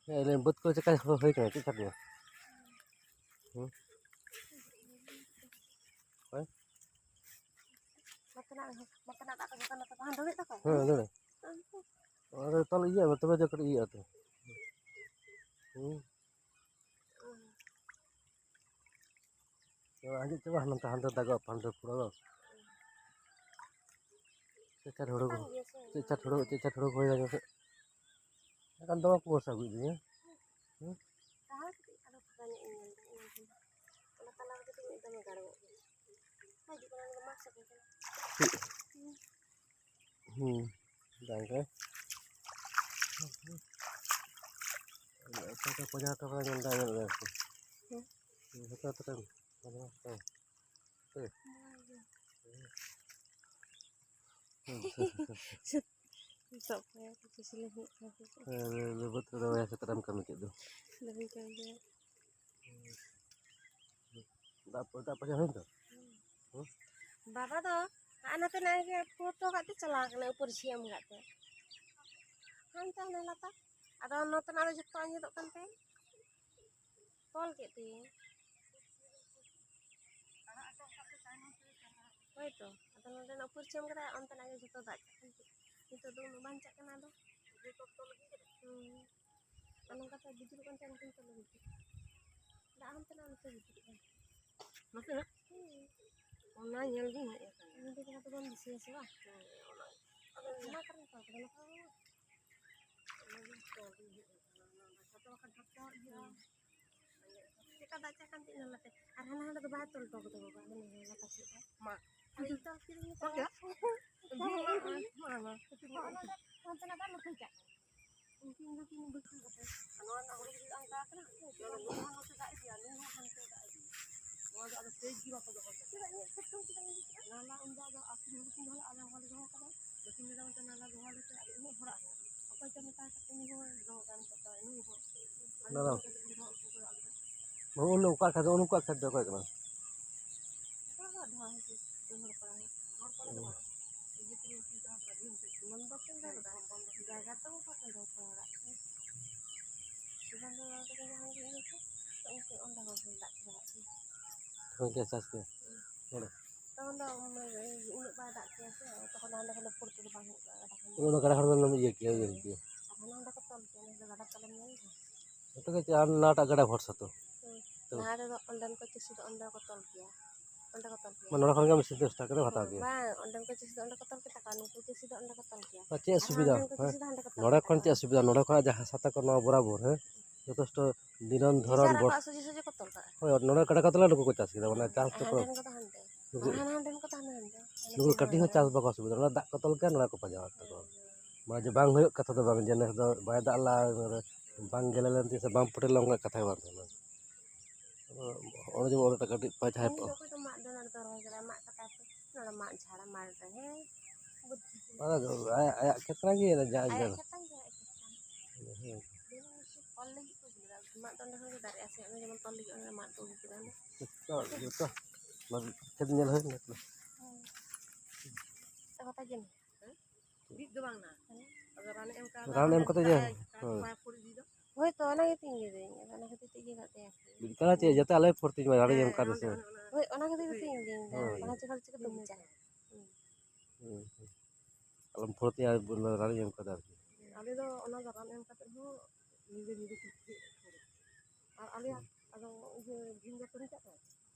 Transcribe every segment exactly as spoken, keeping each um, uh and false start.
ᱦᱮᱸ, ᱞᱟᱹᱭ ᱢᱮ, ᱵᱟᱹᱫᱽ ᱠᱚ ᱪᱮᱠᱟ ᱦᱩᱭ ᱠᱟᱱᱟ, ᱪᱮᱫ ᱠᱷᱟᱫᱽᱭᱚ? ᱦᱩᱸ? ᱦᱳᱭ? ᱱᱚᱛᱮᱱᱟᱜ, ᱱᱚᱛᱮᱱᱟᱜ ᱫᱟᱜ ᱠᱚ ᱡᱚᱛᱚ ᱱᱚᱛᱮ ᱵᱟᱝ ᱫᱟᱹᱲᱮᱫ ᱛᱟᱠᱚᱣᱟ? ᱦᱮᱸ, ᱫᱟᱹᱲ᱾ ᱟᱫᱚ ᱛᱚᱞ ᱤᱭᱟᱹ, ᱛᱚᱵᱮ ᱫᱚ ᱠᱟᱹᱴᱤᱡ ᱤᱭᱟᱹᱜᱼᱟ ᱛᱚ᱾ ᱦᱩᱸ᱾ ᱛᱚ ᱟᱸᱡᱮᱫ ᱪᱟᱵᱟ, ᱦᱟᱱᱛᱮ, ᱦᱟᱱᱛᱮ ᱫᱟᱜᱚᱜᱼᱟ, ᱦᱟᱱᱛᱮ ᱯᱩᱨᱟᱹ ᱫᱚ᱾ ᱪᱮᱫ ᱪᱟᱴ ᱦᱩᱲᱩ ᱠᱚ, ᱪᱮᱫ ᱪᱟᱴ ᱦᱩᱲᱩ, ᱪᱮᱫ ᱪᱟᱴ ᱦᱩᱲᱩ ᱠᱚ ᱦᱩᱭ ᱞᱮᱱ ᱠᱷᱟᱱ᱾ ᱮᱱᱠᱷᱟᱱ ᱫᱚᱢᱮ ᱠᱚ ᱵᱚᱨᱥᱟ ᱟᱹᱜᱩᱭᱮᱫ ᱜᱮᱭᱟ᱾ ᱦᱮᱸ? ᱛᱟᱦᱟᱣ ᱠᱟᱹᱴᱤᱡ ᱟᱨᱚ ᱯᱷᱟᱸᱠᱟ ᱧᱚᱜ ᱤᱧ ᱧᱮᱞ ᱮᱫᱟ, ᱤᱧ ᱴᱷᱮᱱ᱾ ᱚᱱᱟ ᱛᱟᱞᱟ ᱨᱮ ᱠᱟᱹᱴᱤᱡ ᱢᱤᱫ ᱫᱚᱢᱮ ᱜᱟᱲ ᱜᱚᱫ ᱠᱟᱱᱟ᱾ ᱦᱤᱡᱩᱜ ᱠᱟᱱᱟ, ᱚᱱᱟ ᱫᱚ ᱢᱟᱜ ᱥᱟᱯᱷᱟ ᱠᱟᱱᱟ᱾ ᱦᱩᱸ, ᱵᱟᱝ ᱜᱮ᱾ ᱚᱠᱟ ᱠᱚ ᱯᱟᱸᱡᱟ ᱦᱚᱴᱚ ᱠᱟᱫᱟ, ᱧᱮᱞ ᱫᱟ, ᱧᱮᱞ ᱫᱟ ᱟᱨᱠᱤ᱾ ᱦᱮᱸ᱾ ᱦᱩᱸ, ᱦᱟᱛᱟᱣ ᱛᱟᱨᱟᱭ ᱢᱮ᱾ ᱯᱟᱸᱡᱟ ᱦᱟᱛᱟᱣ᱾ ᱦᱮᱸ᱾ ᱦᱮᱸ᱾ ᱱᱤᱛᱚᱜ ᱠᱚ ᱠᱩᱥᱤ ᱞᱮ ᱦᱩᱭᱩᱜ ᱠᱟᱱᱟ᱾ ᱦᱮᱸ, ᱵᱟᱹᱫᱽ ᱨᱮᱫᱚ ᱵᱟᱭ ᱥᱟᱛᱨᱟᱢ ᱠᱟᱹᱢᱤ ᱠᱮᱫ ᱫᱚ᱾ ᱵᱟᱹᱧ ᱠᱟᱹᱢᱤ ᱠᱮᱫᱟ᱾ ᱫᱟᱜ ᱯᱚ-, ᱫᱟᱜ ᱯᱟᱸᱡᱟ ᱦᱩᱭᱮᱱ ᱛᱚ? ᱦᱩᱸ᱾ ᱦᱩᱸ? ᱵᱟᱵᱟ ᱫᱚ ᱦᱟᱸᱜ ᱱᱟᱛᱮ ᱱᱟᱜ ᱜᱮ ᱯᱷᱳᱱ ᱦᱚᱴᱚ ᱠᱟᱜ ᱛᱮ ᱪᱟᱞᱟᱣ ᱠᱟᱱᱟᱭ, ᱩᱯᱟᱹᱨ ᱥᱤᱭᱟᱹᱢ ᱠᱟᱜ ᱛᱮ᱾ ᱦᱟᱱᱛᱮ ᱦᱟᱱᱮ ᱞᱟᱛᱟᱨ᱾ ᱟᱫᱚ ᱱᱚᱛᱮᱱᱟᱜ ᱫᱚ ᱡᱷᱚᱛᱚ ᱟᱸᱡᱮᱫᱚᱜ ᱠᱟᱱ ᱛᱟᱭᱟ᱾ ᱛᱚᱞ ᱠᱮᱫ ᱛᱮ᱾ ᱦᱳᱭ ᱛᱚ, ᱟᱫᱚ ᱱᱚᱰᱮᱱᱟᱜ ᱯᱟᱹᱨᱪᱷᱟᱹᱢ ᱠᱟᱫᱟ, ᱚᱱᱛᱮᱱᱟᱜ ᱜᱮ ᱡᱷᱚᱛᱚ ᱫᱟᱜ ᱪᱟᱜ ᱠᱟᱱ ᱛᱮ᱾ ᱱᱤᱛᱚᱜ ᱫᱚ ᱩᱱᱟᱹᱜ ᱵᱟᱝ ᱪᱟᱜ ᱠᱟᱱᱟ ᱟᱫᱚ᱾ ᱦᱩᱸ᱾ ᱟᱨ ᱱᱚᱝᱠᱟ ᱛᱮ ᱵᱩᱡᱩᱨᱚᱜ ᱠᱟᱱ ᱛᱟᱦᱮᱸ, ᱱᱚᱛᱮ ᱱᱤᱛᱚᱜ ᱞᱮ ᱵᱩᱡᱩᱨ᱾ ᱫᱟᱜ ᱦᱟᱱᱛᱮ ᱱᱟᱜ ᱱᱚᱛᱮ ᱵᱩᱡᱩᱨᱚᱜ ᱠᱟᱱᱟ᱾ ᱱᱚᱛᱮᱱᱟᱜ? ᱦᱩᱸ᱾ ᱚᱱᱟ ᱧᱮᱞ ᱜᱤᱧ ᱦᱮᱡ ᱟᱠᱟᱱᱟ᱾ ᱱᱚᱰᱮ ᱠᱷᱚᱱᱟᱜ ᱫᱚ ᱵᱟᱢ ᱫᱤᱥᱟᱹᱭᱟ ᱥᱮ ᱵᱟᱝ? ᱦᱮᱸ, ᱚᱱᱟ᱾ ᱟᱫᱚ ᱚᱱᱟ ᱠᱟᱨᱚᱱ ᱛᱚ, ᱟᱫᱚ ᱱᱚᱝᱠᱟ ᱫᱚ ᱵᱟᱝ᱾ ᱚᱱᱟ ᱜᱮ ᱛᱚᱞ ᱜᱤᱧ ᱦᱮᱡ ᱟᱠᱟᱱᱟ, ᱚᱱᱟ ᱫᱚ ᱡᱷᱚᱛᱚ ᱵᱟᱠᱷᱟᱱ ᱡᱷᱚᱛᱚ ᱦᱚᱲ ᱤᱭᱟᱹ᱾ ᱦᱩᱸ᱾ ᱪᱮᱫᱠᱟ ᱫᱟᱜ ᱪᱟᱜ ᱠᱟᱱ ᱛᱟᱦᱮᱸ ᱱᱟᱞᱟᱛᱮ, ᱟᱨ ᱦᱟᱱᱟ ᱦᱟᱸᱰᱮ ᱫᱚ ᱵᱟᱭ ᱛᱚᱞ ᱦᱚᱴᱚ ᱠᱟᱫᱟ ᱵᱟᱵᱟ, ᱦᱟᱱᱮ ᱞᱟᱛᱟᱨ ᱥᱮᱫ ᱫᱚ᱾ ᱢᱟ᱾ ᱟᱫᱚ ᱛᱚᱞ ᱠᱤᱫᱤᱧ ᱜᱮ ᱛᱚᱞ᱾ ᱢᱟ, ᱢᱟ, ᱢᱟ᱾ ᱦᱚᱸᱜᱼᱚ ᱱᱚᱰᱮ, ᱦᱟᱱᱛᱮᱱᱟᱜ ᱫᱚ ᱞᱩᱴᱷᱟᱹ ᱪᱟᱜ ᱠᱟᱱᱟ᱾ ᱩᱱᱠᱤᱱ ᱫᱚᱠᱤᱱ ᱵᱟᱹᱠᱤ ᱠᱟᱛᱮ᱾ ᱟᱨ ᱱᱚᱣᱟ ᱨᱮᱱᱟᱜ ᱦᱩᱲᱩ ᱜᱮ ᱚᱱᱠᱟ ᱠᱟᱱᱟ᱾ ᱱᱚᱣᱟ ᱫᱚ ᱱᱚᱣᱟ ᱦᱚᱸ ᱱᱚᱛᱮ ᱫᱟᱜ ᱤᱫᱤᱭᱟ, ᱱᱩᱭ ᱦᱚᱸ ᱦᱟᱱᱛᱮ ᱫᱟᱜ ᱤᱫᱤᱭᱟ᱾ ᱱᱚᱣᱟ ᱫᱚ ᱟᱫᱚ ᱥᱮᱭ ᱜᱮ ᱵᱟᱠᱚ ᱫᱚᱦᱚ ᱠᱟᱫᱟ᱾ ᱪᱮᱫᱟᱜ ᱤᱧᱟᱹᱜ ᱥᱤᱛᱩᱝ ᱠᱮᱫᱟ ᱤᱧ ᱫᱚ ᱪᱮᱫᱟᱜ? ᱱᱟᱞᱟ ᱩᱱᱫᱚ ᱟᱫᱚ ᱟᱹᱠᱷᱨᱤᱧ ᱦᱩᱲᱩ ᱠᱤᱱ ᱫᱚᱦᱚ ᱞᱮᱫᱟ, ᱟᱞᱮ ᱦᱚᱸ ᱵᱟᱞᱮ ᱫᱚᱦᱚ ᱠᱟᱫᱟ᱾ ᱵᱟᱹᱠᱤᱱ ᱞᱟᱹᱭᱫᱟ ᱚᱱᱛᱮ ᱱᱟᱞᱟ ᱫᱚᱦᱚ ᱟᱞᱮ ᱯᱮ, ᱟᱫᱚ ᱩᱱᱟᱹᱜ ᱦᱚᱲᱟᱜ ᱦᱮᱱᱟᱜ᱾ ᱚᱠᱚᱭ ᱪᱚ ᱢᱮᱛᱟᱭ ᱠᱟᱱᱟ, ᱩᱱᱤ ᱦᱚᱸ ᱫᱚᱦᱚ ᱠᱟᱜᱼᱟ ᱱᱤᱛᱚᱜ ᱫᱚ, ᱱᱩᱭ ᱦᱚᱸ᱾ ᱟᱞᱮ ᱫᱟᱫᱟ᱾ ᱱᱚᱛᱮ ᱫᱚ ᱫᱚᱦᱚ ᱟᱹᱜᱩ ᱠᱟᱫᱟ ᱟᱞᱮ ᱫᱚ᱾ ᱩᱱᱤ ᱩᱱᱠᱩᱣᱟᱜ ᱠᱷᱮᱛ ᱫᱚ, ᱩᱱᱠᱩᱣᱟᱜ ᱠᱷᱮᱛ ᱫᱚ ᱚᱠᱚᱭ ᱠᱟᱱᱟ? ᱚᱠᱟ ᱦᱚᱲᱟᱜ ᱫᱚᱦᱚ ᱦᱮᱸ ᱥᱮ, ᱦᱚᱲ ᱯᱟᱲᱟ ᱦᱚᱲ᱾ ᱦᱚᱲ ᱯᱟᱲᱟ ᱫᱚ ᱚ᱾ ᱵᱟᱝ᱾ ᱤᱭᱟᱹ ᱛᱮᱜᱮ ᱩᱱᱠᱩ ᱫᱚᱦᱚ ᱠᱟᱫᱟ, ᱵᱤᱱ ᱛᱮ᱾ ᱢᱚᱱ ᱫᱚ ᱪᱮᱫ ᱮᱢ ᱫᱚᱦᱚ ᱠᱟᱫᱟ? ᱡᱟᱭᱜᱟ ᱛᱚ ᱚᱠᱟ ᱠᱟᱱ ᱫᱚᱦᱚ ᱠᱟᱫᱟ ᱚᱲᱟᱜ ᱠᱚ᱾ ᱛᱚᱠᱷᱚᱱ ᱜᱮ ᱪᱟᱥ ᱠᱮᱭᱟ᱾ ᱛᱚᱠᱷᱚᱱ ᱫᱚ ᱩᱱᱟᱹᱜ ᱵᱟᱭ ᱫᱟᱜ ᱠᱮᱭᱟ ᱥᱮ, ᱛᱚᱠᱷᱚᱱ ᱫᱚ ᱦᱟᱸᱰᱮ ᱠᱷᱚᱱ ᱫᱚ ᱯᱷᱩᱨᱛᱤ ᱫᱚ ᱵᱟᱝ ᱦᱩᱭᱩᱜ ᱠᱟᱱᱟ ᱜᱟᱰᱟ ᱠᱷᱚᱱ ᱫᱚ᱾ ᱩᱱᱟᱹᱜ ᱫᱚ ᱜᱟᱰᱟ ᱠᱷᱚᱱ ᱫᱚ ᱤᱭᱟᱹ ᱠᱮᱭᱟ, ᱩᱭᱦᱟᱹᱨ ᱠᱮᱭᱟ᱾ ᱟᱨ ᱦᱟᱸᱰᱮ ᱠᱚ ᱛᱚᱞ ᱠᱮᱭᱟ, ᱱᱚᱰᱮ ᱫᱚ ᱜᱟᱰᱟ ᱛᱟᱞᱮᱢ ᱧᱮᱞ ᱮᱫᱟ᱾ ᱡᱚᱛᱚ ᱜᱮ ᱪᱮᱫ ᱟᱨ ᱱᱟᱴᱟᱜ ᱜᱟᱰᱟ ᱵᱷᱚᱨᱥᱟ ᱛᱚ᱾ ᱦᱩᱸ᱾ ᱛᱚ ᱞᱟᱦᱟ ᱛᱮᱫᱚ ᱚᱸᱰᱮᱱ ᱠᱚ ᱪᱟᱹᱥᱤ ᱫᱚ ᱚᱸᱰᱮ ᱠᱚ ᱛᱚᱞ ᱠᱮᱭᱟ, ᱚᱸᱰᱮ ᱠᱚ ᱛᱚᱞ ᱠᱮᱭᱟ᱾ ᱢᱟᱱᱮ ᱱᱚᱰᱮ ᱠᱷᱚᱱ ᱜᱮ ᱟᱢ ᱥᱤᱫᱷᱟᱹ ᱥᱴᱟᱨᱴ ᱠᱟᱛᱮ ᱦᱟᱛᱟᱣ ᱠᱮᱭᱟ᱾ ᱵᱟᱝ, ᱚᱸᱰᱮᱱ ᱠᱚ ᱪᱟᱹᱥᱤ ᱫᱚ ᱚᱸᱰᱮ ᱠᱚ ᱛᱚᱞ ᱠᱮᱭᱟ, ᱱᱩᱠᱩ ᱪᱟᱹᱥᱤ ᱫᱚ ᱚᱸᱰᱮ ᱠᱚ ᱛᱚᱞ ᱠᱮᱭᱟ᱾ ᱟᱨ ᱪᱮᱫ ᱟᱨ ᱥᱩᱵᱤᱫᱷᱟ, ᱦᱟᱸᱰᱮᱱ ᱠᱚ ᱦᱮᱸ? ᱪᱟᱹᱥᱤ ᱫᱚ ᱦᱟᱸᱰᱮ ᱠᱚ ᱛᱚᱞ ᱱᱚᱰᱮ ᱠᱮᱭᱟ᱾ ᱠᱷᱚᱱ ᱪᱮᱫ ᱥᱩᱵᱤᱫᱷᱟ? ᱱᱚᱰᱮ ᱠᱷᱚᱱᱟᱜ ᱡᱟᱦᱟᱸ ᱦᱟᱥᱟ ᱛᱟᱠᱚ ᱱᱚᱣᱟ ᱵᱚᱨᱟᱵᱚᱨ, ᱦᱮᱸ? ᱡᱚᱛᱷᱮᱥᱴᱚ ᱫᱤᱱᱟᱹᱢ ᱡᱮ ᱫᱷᱚᱨᱚᱱ ᱡᱟᱨ ᱵᱚᱨ-, ᱟᱠᱚᱣᱟᱜ ᱥᱚᱡᱷᱮ ᱥᱚᱡᱷᱮ ᱠᱚ ᱛᱚᱞ ᱠᱟᱜᱼᱟ᱾ ᱦᱳᱭ, ᱱᱚᱰᱮ ᱠᱟᱰᱟ ᱠᱟᱛᱞᱟ ᱱᱩᱠᱩ ᱠᱚ ᱪᱟᱥ ᱠᱮᱫᱟ, ᱢᱟᱱᱮ ᱦᱮᱸ, ᱪᱟᱥ ᱟᱨ ᱫᱚᱠᱚ ᱦᱟᱸᱰᱮᱱ ᱠᱚᱫᱚ ᱦᱟᱸᱰᱮ᱾ ᱱᱩᱠᱩ ᱟᱨ ᱦᱟᱸᱰᱮ ᱦᱟᱸᱰᱮᱱ ᱠᱚᱫᱚ ᱦᱟᱸᱰᱮ ᱦᱟᱸᱰᱮ᱾ ᱱᱩᱠᱩ ᱠᱟᱹᱴᱤᱡ ᱦᱚᱸ ᱪᱟᱥ ᱵᱟᱠᱚ ᱚᱥᱩᱵᱤᱫᱷᱟ, ᱱᱚᱰᱮ ᱫᱟᱜ ᱠᱚ ᱛᱚᱞ ᱠᱮᱭᱟ, ᱱᱚᱰᱮ ᱠᱚ ᱯᱟᱸᱡᱟᱣᱟ ᱛᱟᱠᱚ᱾ ᱦᱮᱸ, ᱦᱮᱸ᱾ ᱢᱟᱱᱮ ᱡᱮ ᱵᱟᱝ ᱦᱩᱭᱩᱜ ᱠᱟᱛᱷᱟ ᱫᱚ ᱵᱟᱝ, ᱡᱮ ᱱᱮᱥ ᱫᱚ ᱵᱟᱭ ᱫᱟᱜ ᱞᱮᱜᱼᱟ, ᱵᱟᱝ ᱜᱮᱞᱮ ᱞᱮᱱ ᱛᱤᱧᱟ ᱥᱮ ᱵᱟᱝ ᱯᱚᱴᱮᱞ ᱞᱮᱱᱟ, ᱚᱱᱠᱟ ᱠᱟᱛᱷᱟ ᱜᱮ ᱵᱟᱝ ᱛᱟᱦᱮᱸ ᱞᱮᱱᱟ᱾ ᱚᱱᱮ ᱡᱮᱢᱚᱱ ᱚᱸᱰᱮ ᱠᱟᱹᱴᱤᱡ ᱯᱟᱸᱪ ᱦᱟᱡᱟᱨ ᱩᱱ ᱡᱚᱠᱷᱚᱡ ᱫᱚ ᱢᱟᱫ ᱫᱚ ᱱᱚᱰᱮ ᱫᱚ ᱨᱚᱦᱚᱭ ᱠᱟᱫᱟᱭ, ᱢᱟᱜ ᱠᱟᱫᱟ ᱯᱮ, ᱱᱚᱰᱮ ᱢᱟᱜ ᱡᱷᱟᱲᱟ ᱢᱟᱴ ᱨᱮ, ᱦᱮᱸ, ᱵᱩᱫᱽᱫᱷᱤ ᱠᱚ᱾ ᱟᱫᱚ ᱟᱭᱟᱜ, ᱟᱭᱟᱜ ᱠᱷᱮᱛ ᱠᱟᱱᱟ ᱠᱤ? ᱟᱭᱟᱜ ᱡᱟᱦᱟᱸ ᱟᱭᱟᱜ ᱡᱟᱭᱜᱟ᱾ ᱠᱷᱮᱛ ᱠᱟᱱ ᱜᱮᱭᱟ, ᱟᱭᱟᱜ ᱠᱷᱮᱛ ᱠᱟᱱ᱾ ᱦᱮᱸ᱾ ᱫᱤᱱ ᱦᱤᱥᱟᱹᱵ ᱚᱞ ᱞᱟᱹᱜᱤᱫ ᱠᱚ ᱟᱹᱜᱩ ᱞᱮᱫᱟ, ᱢᱟᱫ ᱫᱚ ᱚᱸᱰᱮ ᱠᱷᱚᱱ ᱜᱮ ᱫᱟᱨᱮᱜᱼᱟ ᱥᱮ, ᱚᱱᱮ ᱡᱮᱢᱚᱱ ᱛᱚᱞ ᱞᱟᱹᱜᱤᱫ ᱚᱸᱰᱮ ᱢᱟᱫ ᱠᱚ ᱟᱹᱜᱩ ᱠᱮᱫᱟ ᱚᱸᱰᱮ᱾ ᱡᱚᱛᱚ, ᱡᱚᱛᱚ ᱠᱷᱮᱛ ᱧᱮᱞ ᱦᱩᱭ ᱞᱮᱱᱟ᱾ ᱦᱮᱸ᱾ ᱡᱚᱛᱚ ᱠᱟᱛᱷᱟ ᱜᱮ᱾ ᱵᱤᱫ ᱫᱚ ᱵᱟᱝ ᱱᱟ᱾ ᱟᱫᱚ ᱨᱟᱱ ᱮᱢ ᱠᱟᱛᱮ ᱨᱟᱱ ᱮᱢ ᱠᱟᱛᱮ ᱡᱮ, ᱦᱮᱸ᱾ ᱦᱳᱭ᱾ ᱦᱳᱭ ᱛᱚ, ᱚᱱᱟ ᱜᱮᱛᱚᱧ ᱞᱟᱹᱭᱫᱟᱹᱧ, ᱟᱫᱚ ᱚᱱᱟ ᱠᱷᱟᱹᱛᱤᱨ ᱛᱮ ᱤᱭᱟᱹ ᱠᱟᱜ ᱛᱟᱭᱟ᱾ ᱵᱤᱫ ᱠᱟᱱᱟ ᱪᱮ, ᱡᱟᱛᱮ ᱟᱞᱚᱭ ᱯᱷᱩᱨᱛᱤ ᱢᱟ, ᱨᱟᱱᱤᱧ ᱮᱢ ᱠᱟᱫᱮ ᱥᱮ᱾ ᱦᱳᱭ, ᱚᱱᱟ ᱠᱷᱟᱹᱛᱤᱨ ᱛᱮᱧ ᱞᱟᱹᱭᱫᱟ, ᱦᱳᱭ᱾ ᱵᱟᱝ ᱪᱮᱠᱟ ᱪᱤᱠᱟᱹ ᱛᱮ ᱵᱩᱡᱟ? ᱦᱩᱸ᱾ ᱦᱩᱸ, ᱦᱩᱸ᱾ ᱟᱞᱚᱢ ᱯᱷᱩᱨᱛᱤᱭᱟ, ᱨᱟᱱᱤᱧ ᱮᱢ ᱠᱟᱫᱟ ᱟᱨᱠᱤ᱾ ᱟᱞᱮ ᱫᱚ ᱚᱱᱟ ᱫᱚ ᱨᱟᱱ ᱮᱢ ᱠᱟᱛᱮ ᱦᱚᱸ ᱧᱤᱫᱟᱹ ᱧᱤᱫᱟᱹ ᱟᱨ ᱟᱞᱮᱭᱟᱜ, ᱟᱫᱚ ᱤᱭᱟᱹ ᱵᱷᱤᱢ ᱫᱚ ᱠᱟᱹᱢᱤ ᱠᱟᱜ ᱛᱟᱭ᱾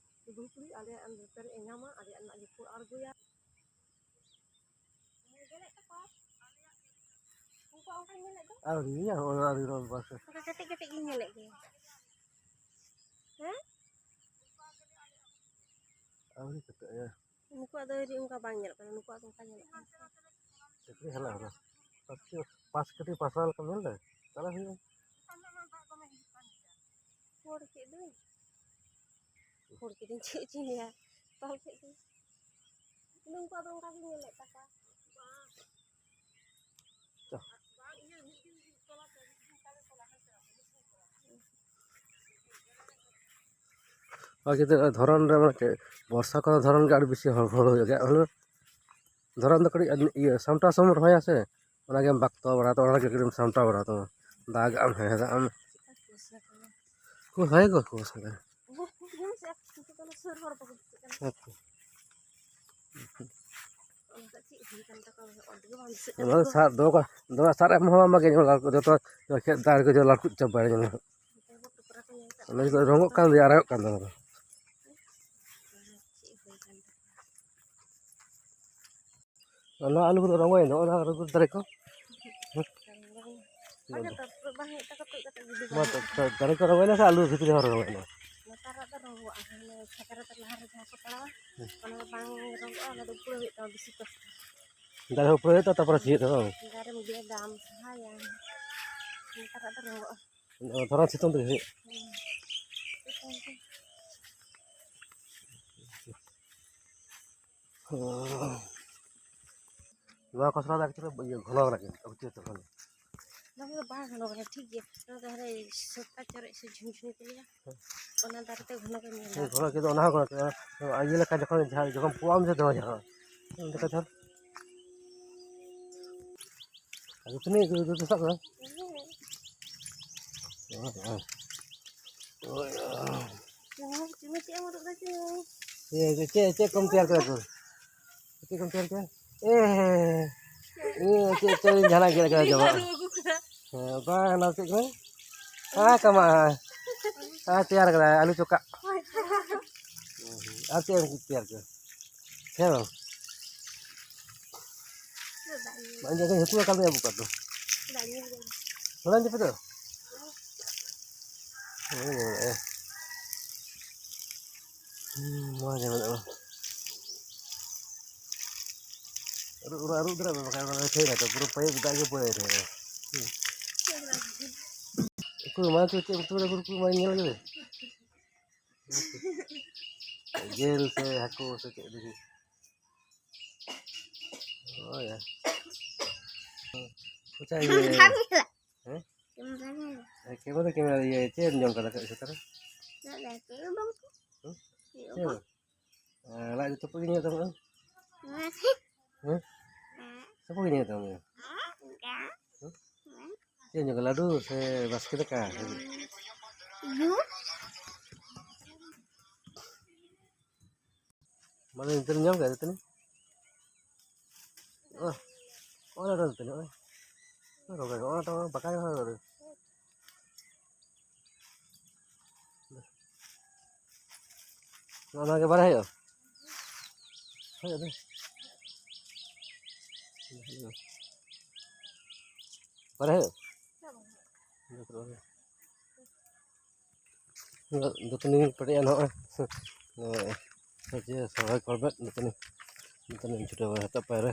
ᱵᱟᱹᱦᱩ ᱠᱩᱲᱤ ᱟᱞᱮᱭᱟᱜ ᱱᱚᱛᱮ ᱨᱮ ᱧᱟᱢᱟ, ᱟᱞᱮᱭᱟᱜ ᱨᱮᱱᱟᱜ ᱜᱮᱠᱚ ᱟᱬᱜᱚᱭᱟ᱾ ᱩᱱᱠᱩᱣᱟᱜ ᱚᱱᱠᱟᱧ ᱧᱮᱞᱮᱫ ᱫᱚ᱾ ᱟᱹᱣᱨᱤᱭᱟ, ᱦᱚᱸᱜᱼᱚᱭ ᱟᱹᱣᱨᱤ ᱨᱚᱲ ᱵᱟᱥ᱾ ᱚᱱᱠᱟ ᱠᱟᱹᱴᱤᱡ ᱠᱟᱹᱴᱤᱡ ᱜᱤᱧ ᱧᱮᱞᱮᱫ ᱜᱮᱭᱟ᱾ ᱦᱮᱸ? ᱟᱹᱣᱨᱤ ᱠᱟᱹᱴᱤᱡ ᱜᱮᱭᱟ᱾ ᱱᱩᱠᱩᱣᱟᱜ ᱫᱚ ᱟᱹᱣᱨᱤ ᱚᱱᱠᱟ ᱵᱟᱝ ᱧᱮᱞᱚᱜ ᱠᱟᱱᱟ, ᱱᱩᱠᱩᱣᱟᱜ ᱫᱚ ᱚᱱᱠᱟ ᱧᱮᱞᱚᱜ ᱠᱟᱱᱟ᱾ ᱪᱟᱹᱠᱨᱤ ᱦᱮᱞᱟ ᱦᱮᱞᱟ᱾ ᱯᱟᱸᱪ ᱠᱟᱹᱴᱤᱡ ᱯᱟᱥᱱᱟᱣ ᱞᱮᱠᱟ ᱧᱮᱞ ᱫᱟᱭ? ᱛᱟᱦᱞᱮ ᱦᱩᱭᱩᱜᱼᱟ᱾ ᱯᱷᱳᱲ ᱠᱮᱫ ᱫᱚᱧ᱾ ᱯᱷᱳᱲ ᱠᱮᱫᱟᱹᱧ, ᱪᱮᱫ ᱪᱚᱧ ᱞᱟᱹᱭᱟ? ᱛᱚᱞ ᱠᱮᱫ ᱫᱚᱧ᱾ ᱤᱧ ᱫᱚ ᱩᱱᱠᱩᱣᱟᱜ ᱫᱚ ᱚᱱᱠᱟ ᱜᱤᱧ ᱧᱮᱞᱮᱫ ᱛᱟᱠᱚᱣᱟ᱾ ᱟᱨ ᱡᱩᱫᱤ ᱫᱷᱚᱨᱚᱱ ᱨᱮ, ᱢᱟᱱᱮ ᱪᱮᱫ, ᱵᱚᱨᱥᱟ ᱠᱚ ᱫᱷᱚᱨᱚᱱ ᱜᱮ ᱟᱹᱰᱤ ᱵᱮᱥᱤ ᱦᱚᱲ, ᱦᱚᱲ ᱦᱩᱭᱩᱜ ᱜᱮᱭᱟ᱾ ᱦᱩᱲᱩ ᱫᱷᱚᱨᱚᱱ ᱫᱚ ᱠᱟᱹᱴᱤᱡ ᱤᱭᱟᱹ ᱥᱟᱢᱴᱟᱣ ᱥᱚᱢᱚᱭ ᱨᱚᱦᱚᱭᱟ ᱥᱮ, ᱚᱱᱟᱜᱮᱢ ᱵᱟᱠᱛᱚ ᱵᱟᱲᱟ, ᱛᱚ ᱚᱱᱟᱜᱮ ᱠᱟᱹᱴᱤᱡ ᱮᱢ ᱥᱟᱢᱴᱟᱣ ᱵᱟᱲᱟ ᱛᱟᱢᱟ, ᱫᱟᱜ ᱟᱢ, ᱦᱮᱲᱦᱮᱫᱟᱜ ᱟᱢ᱾ ᱠᱚ ᱦᱟᱭ ᱠᱚ ᱠᱚ ᱥᱟᱫᱟ᱾ ᱦᱮᱸ ᱛᱚ᱾ ᱚᱱᱟ ᱥᱟᱨ ᱫᱚ ᱚᱠᱟ-, ᱫᱚᱢᱮ ᱥᱟᱨ ᱮᱢ ᱦᱚᱸ ᱵᱟᱝ ᱜᱟᱱᱚᱜᱼᱟ, ᱡᱚᱛᱚ ᱠᱷᱮᱛ ᱫᱟᱨᱮ ᱠᱚ ᱡᱚᱛᱚ ᱞᱟᱹᱴᱩ ᱪᱟᱵᱟᱭᱮᱱᱟ᱾ ᱚᱱᱟ ᱡᱚᱛᱚ ᱨᱚᱸᱜᱚᱜ ᱠᱟᱱ ᱜᱮᱭᱟ, ᱟᱨᱟᱜᱚᱜ ᱠᱟᱱ ᱛᱟᱢᱟ᱾ ᱚᱱᱟ ᱟᱹᱞᱩ ᱠᱚᱫᱚ ᱨᱚᱸᱜᱚᱭᱮᱱ ᱫᱚ, ᱚᱱᱟ ᱨᱚᱸᱜᱚ ᱫᱟᱨᱮ ᱠᱚ᱾ ᱵᱟᱝ ᱜᱮ ᱛᱚ, ᱵᱟᱝ ᱦᱩᱭᱩᱜ ᱛᱟᱠᱚ, ᱛᱩᱫ ᱠᱟᱛᱮ ᱜᱤᱰᱤ ᱵᱟᱝ ᱢᱟ ᱛᱚ, ᱦᱩᱭᱩᱜ ᱛᱚ, ᱫᱟᱨᱮ ᱠᱚ ᱨᱚᱸᱜᱚᱭᱮᱱᱟ ᱥᱮ ᱟᱹᱞᱩ ᱵᱷᱤᱛᱨᱤ ᱦᱚᱸ ᱨᱚᱸᱜᱚᱭᱮᱱᱟ? ᱱᱮᱛᱟᱨᱟᱜ ᱫᱚ ᱨᱚᱸᱜᱚᱜᱼᱟ, ᱦᱟᱱᱮ ᱪᱷᱟᱛᱟ ᱨᱮ ᱞᱟᱦᱟ ᱨᱮ ᱡᱟᱦᱟᱸ ᱠᱚ ᱯᱟᱲᱟᱣᱟ, ᱦᱮᱸ᱾ ᱚᱱᱟ ᱫᱚ ᱵᱟᱝ ᱨᱚᱸᱜᱚᱜᱼᱟ, ᱚᱱᱟ ᱫᱚ ᱩᱯᱲᱟᱹᱣ ᱦᱩᱭᱩᱜ ᱛᱟᱢᱟ ᱵᱮᱥᱤ ᱠᱚᱥᱴᱚ᱾ ᱫᱟᱨᱮ ᱦᱚᱸ ᱩᱯᱲᱟᱹᱣ ᱦᱩᱭᱩᱜᱼᱟ, ᱛᱟᱨᱯᱚᱨᱮ ᱥᱤᱭᱳᱜ ᱫᱚ, ᱵᱟᱝ? ᱫᱟᱨᱮᱢ ᱜᱮᱫᱟᱢ, ᱥᱟᱦᱟᱭᱟᱢ, ᱱᱮᱛᱟᱨᱟᱜ ᱫᱚ ᱨᱚᱸᱜᱚᱜᱼᱟ᱾ ᱫᱷᱚᱨᱚᱱ ᱥᱤᱛᱩᱝ ᱛᱮᱜᱮ ᱦᱩᱭᱩᱜ᱾ ᱦᱮᱸ᱾ ᱥᱤᱛᱩᱝ ᱛᱮ᱾ ᱱᱚᱣᱟ ᱠᱷᱚᱥᱲᱟ ᱫᱚ actually ᱤᱭᱟᱹ ᱜᱷᱚᱱᱚ ᱠᱟᱱᱟ ᱠᱤᱱᱛᱩ, ᱟᱹᱰᱤ ᱩᱛᱟᱹᱨ ᱜᱷᱚᱱᱚ᱾ ᱱᱚᱣᱟ ᱫᱚ ᱵᱟᱝ ᱜᱷᱚᱱᱚ ᱠᱟᱱᱟ, ᱴᱷᱤᱠ ᱜᱮᱭᱟ᱾ ᱱᱚᱣᱟ ᱫᱚ ᱦᱟᱱᱮ ᱥᱚᱯᱛᱟ ᱪᱚᱨᱮᱡ ᱥᱮ ᱡᱷᱩᱱᱡᱷᱩᱱᱤ ᱠᱚ ᱞᱟᱹᱭᱟ, ᱚᱱᱟ ᱫᱟᱨᱮ ᱛᱮ ᱜᱷᱚᱱᱚ ᱜᱮ ᱧᱮᱞ ᱦᱮᱸ, ᱧᱟᱢᱚᱜᱼᱟ᱾ ᱜᱷᱚᱱᱚ ᱠᱤᱱᱛᱩ ᱚᱱᱟ ᱦᱚᱸ ᱜᱷᱚᱱᱚ ᱠᱟᱱᱟ᱾ ᱤᱭᱟᱹ ᱞᱮᱠᱟ ᱡᱚᱠᱷᱚᱱ ᱡᱟᱦᱟᱸ, ᱡᱚᱠᱷᱚᱱ ᱯᱚᱣᱟᱢ ᱥᱮ ᱫᱚᱢᱮ ᱡᱷᱟᱲᱚᱜᱼᱟ᱾ ᱚᱱᱠᱟ ᱡᱷᱟᱲ᱾ ᱟᱫᱚ ᱛᱤᱱᱟᱹᱜ ᱡᱳᱨ ᱡᱳᱨ ᱥᱟᱵ ᱠᱟᱫᱟ? ᱦᱮᱸ᱾ ᱦᱳᱭ, ᱦᱳᱭ᱾ ᱦᱳᱭ, ᱦᱳᱭ᱾ ᱪᱩᱱᱩ, ᱪᱩᱱᱩ ᱪᱮᱫ ᱮᱢ ᱩᱰᱩᱠ ᱫᱟ ᱪᱩᱱᱩ? ᱤᱭᱟᱹ, ᱪᱮᱫ, ᱪᱮᱫ ᱠᱚᱢ ᱛᱮᱭᱟᱨ ᱠᱮᱫᱟ ᱛᱚ? ᱪᱮᱫ ᱠᱚᱢ ᱛᱮᱭᱟᱨ ᱠᱮᱫᱟ? ᱮ, ᱤᱭᱟᱹ, ᱪᱮᱫ, ᱪᱮᱫ ᱡᱟᱦᱟᱱᱟᱜ ᱜᱮ ᱞᱟᱜᱟᱣ ᱪᱟᱵᱟᱜᱼᱟ᱾ ᱟᱹᱜᱩ ᱠᱟᱫᱟ᱾ ᱦᱮᱸ, ᱵᱟᱝ, ᱚᱱᱟ ᱪᱮᱫ ᱠᱟᱱᱟ? ᱦᱮᱸ, ᱠᱟᱢᱟ᱾ ᱦᱮᱸ, ᱛᱮᱭᱟᱨ ᱠᱟᱫᱟᱭ, ᱟᱹᱞᱩ ᱪᱚᱠᱟᱜ᱾ ᱟᱨ ᱪᱮᱫ ᱮᱢ ᱛᱮᱭᱟᱨ ᱠᱮᱫᱟ? ᱦᱮᱸ ᱵᱟᱝ? ᱵᱟᱝ ᱧᱮᱞ ᱠᱟᱱ ᱦᱟᱹᱠᱩ ᱟᱠᱟᱞ ᱫᱚ ᱟᱹᱜᱩ ᱠᱟᱜ ᱫᱚ᱾ ᱵᱟᱝ ᱧᱮᱞ ᱠᱟᱱᱟ᱾ ᱦᱚᱞᱟ ᱧᱤᱫᱟᱹ ᱫᱚ? ᱦᱮᱸ, ᱧᱮᱞ ᱢᱮ᱾ ᱦᱩᱸ, ᱱᱚᱣᱟ ᱜᱮ ᱢᱮᱱᱟᱜᱼᱟ᱾ ᱟᱹᱨᱩᱵ, ᱟᱹᱨᱩᱵ ᱫᱟᱲᱮᱭᱟᱜ ᱢᱮ, ᱵᱟᱠᱷᱟᱱ ᱚᱱᱟ ᱫᱚ ᱴᱷᱤᱠ ᱟᱪᱷᱮ, ᱯᱩᱨᱟᱹ ᱯᱟᱭᱤᱯ ᱫᱟᱜ ᱜᱮ ᱯᱩᱨᱟᱹ ᱦᱮᱡ ᱟᱠᱟᱱᱟ᱾ ᱦᱩᱸ᱾ ᱩᱠᱩᱨ, ᱢᱟ ᱪᱮᱫ, ᱪᱮᱫ ᱩᱛᱩ ᱨᱮ ᱩᱠᱩᱨ ᱢᱟ ᱧᱮᱞ ᱠᱮᱫᱟ? ᱡᱤᱞ ᱥᱮ ᱦᱟᱹᱠᱩ ᱥᱮ ᱪᱮᱫ ᱞᱟᱹᱜᱤᱫ? ᱦᱳᱭ᱾ ᱟᱪᱪᱷᱟ, ᱤᱭᱟᱹ, ᱦᱮᱸ? ᱠᱮᱢᱮᱨᱟ ᱫᱚ ᱠᱮᱢᱮᱨᱟ, ᱤᱭᱟᱹ, ᱪᱮᱫ ᱮᱢ ᱡᱚᱢ ᱠᱟᱫᱟ ᱠᱟᱹᱡ ᱥᱮᱛᱟᱜ ᱨᱮ? ᱦᱩᱸ? ᱪᱮᱫ ᱦᱚᱸ ᱵᱟᱝ᱾ ᱞᱟᱡ ᱫᱚ ᱛᱩᱯᱩᱜ ᱜᱮ ᱧᱮᱞ ᱛᱟᱢᱟ᱾ ᱦᱮᱸ? ᱛᱩᱯᱩᱜ ᱜᱮ ᱧᱮᱞ ᱛᱟᱢᱟ᱾ ᱦᱮᱸ? ᱪᱮᱫ ᱮᱢ ᱡᱚᱢ ᱠᱟᱫᱟ, ᱞᱟᱹᱰᱩ ᱥᱮ ᱵᱟᱥᱠᱮ ᱫᱟᱠᱟ? ᱢᱟᱱᱮ ᱱᱤᱛᱚᱜ ᱧᱟᱢ ᱠᱮᱫᱟ ᱫᱟᱹᱛᱟᱹᱱᱤ? ᱚ, ᱚᱱᱟ ᱫᱚ ᱫᱟᱹᱛᱟᱹᱱᱤ, ᱚᱱᱟ ᱨᱚᱜᱟ, ᱚᱱᱟ ᱫᱚ ᱵᱟᱠᱟᱭ ᱨᱚᱜᱟ᱾ ᱚᱱᱟ ᱜᱮ ᱵᱟᱲᱟᱭ ᱦᱩᱭᱩᱜᱼᱟ᱾ ᱦᱳᱭ, ᱟᱫᱚ᱾ ᱵᱟᱲᱟᱭ ᱦᱩᱭᱩᱜᱼᱟ᱾ ᱫᱟᱹᱛᱟᱹᱱᱤ ᱯᱮᱨᱮᱡ ᱮᱱᱟ ᱱᱚᱜᱼᱚᱭ᱾ ᱱᱚᱜᱼᱚᱭ ᱡᱮ ᱥᱚᱦᱚᱭ ᱠᱚᱨᱵᱮᱴ ᱫᱟᱹᱛᱟᱹᱱᱤ, ᱫᱟᱹᱛᱟᱹᱱᱤ ᱪᱷᱩᱴᱟᱹᱣ ᱵᱟᱲᱟ ᱠᱟᱛᱮ ᱯᱟᱭᱨᱟ᱾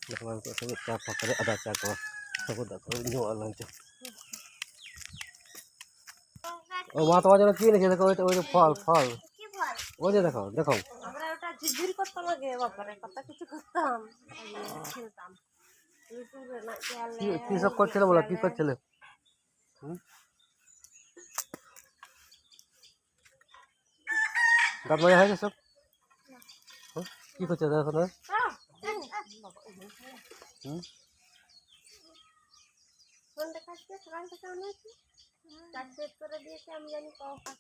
ᱫᱟᱠᱟ ᱱᱤᱛᱚᱜ ᱥᱚᱸᱜᱮ ᱪᱟ ᱯᱷᱟ ᱠᱟᱛᱮ ᱟᱫᱟ ᱪᱟ ᱠᱚ, ᱥᱚᱸᱜᱮ ᱫᱟᱜ ᱠᱚ ᱧᱩᱣᱟᱜ ᱞᱟᱝ ᱪᱚ᱾ ᱳ ᱢᱟ, ᱛᱚᱣᱟ ᱡᱮᱱᱚ ᱠᱤ ᱞᱮᱠᱷᱮ ᱫᱟᱠᱚ, ᱳᱭ ᱛᱚ, ᱳᱭ ᱛᱚ ᱯᱷᱚᱞ, ᱯᱷᱚᱞ᱾ ᱳᱭ ᱡᱮ ᱫᱮᱠᱷᱚ, ᱫᱮᱠᱷᱚ᱾ আমরা ওটা ঝিরঝির করতাম আগে, বাবারে, কত কিছু করতাম। খেলতাম। YouTube ᱨᱮᱱᱟᱜ ᱪᱮ ᱟᱞᱮ কি, কি সব করছিল বলো, কি করছিলে? হুম? দাঁত মাজা হয়ে গেছে সব? হুম? কি করছে দাদা ওখানে? হুম? ফোনটা কাটতে, ফোনটা কাটতে অনেক কাটতে করে দিয়েছে, আমি জানি কখন।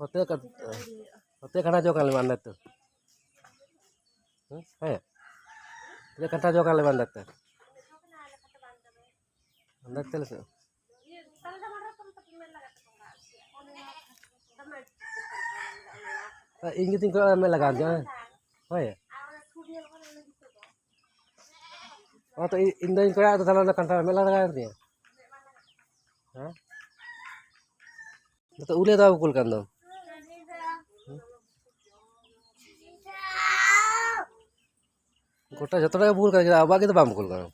ওতে কাট-, ওতে কাটা জোগাড় মানে তো। হুম? হ্যাঁ। ওতে কাটা জোগাড় মানে তো। ᱟᱱᱫᱟᱡᱽ ᱛᱮ ᱞᱮ ᱥᱮ? ᱤᱧ ᱜᱮᱛᱤᱧ ᱠᱚᱭᱚᱜ ᱢᱮ ᱞᱟᱜᱟᱣ ᱫᱤᱧᱟ, ᱦᱳᱭ᱾ ᱦᱚᱸ ᱛᱚ, ᱤ-, ᱤᱧ ᱫᱚᱧ ᱠᱚᱭᱚᱜ ᱫᱟ, ᱛᱟᱦᱞᱮ ᱚᱱᱟ ᱠᱟᱱᱴᱷᱟᱲ ᱢᱮᱫ ᱞᱟᱜᱟᱣ ᱮᱱ ᱛᱤᱧᱟ᱾ ᱦᱮᱸ? ᱱᱤᱛᱚᱜ ᱩᱞᱮ ᱫᱟᱣ ᱠᱩᱞ ᱠᱟᱱ ᱫᱚ᱾ ᱦᱮᱸ? ᱜᱚᱴᱟ ᱡᱚᱛᱚ ᱦᱚᱲᱟᱜ ᱜᱮ ᱵᱷᱩᱞ ᱠᱟᱱᱟ, ᱪᱮᱫᱟᱜ ᱟᱵᱚᱣᱟᱜ ᱜᱮ ᱫᱚ ᱵᱟᱢ ᱠᱩᱞ ᱠᱟᱱᱟ?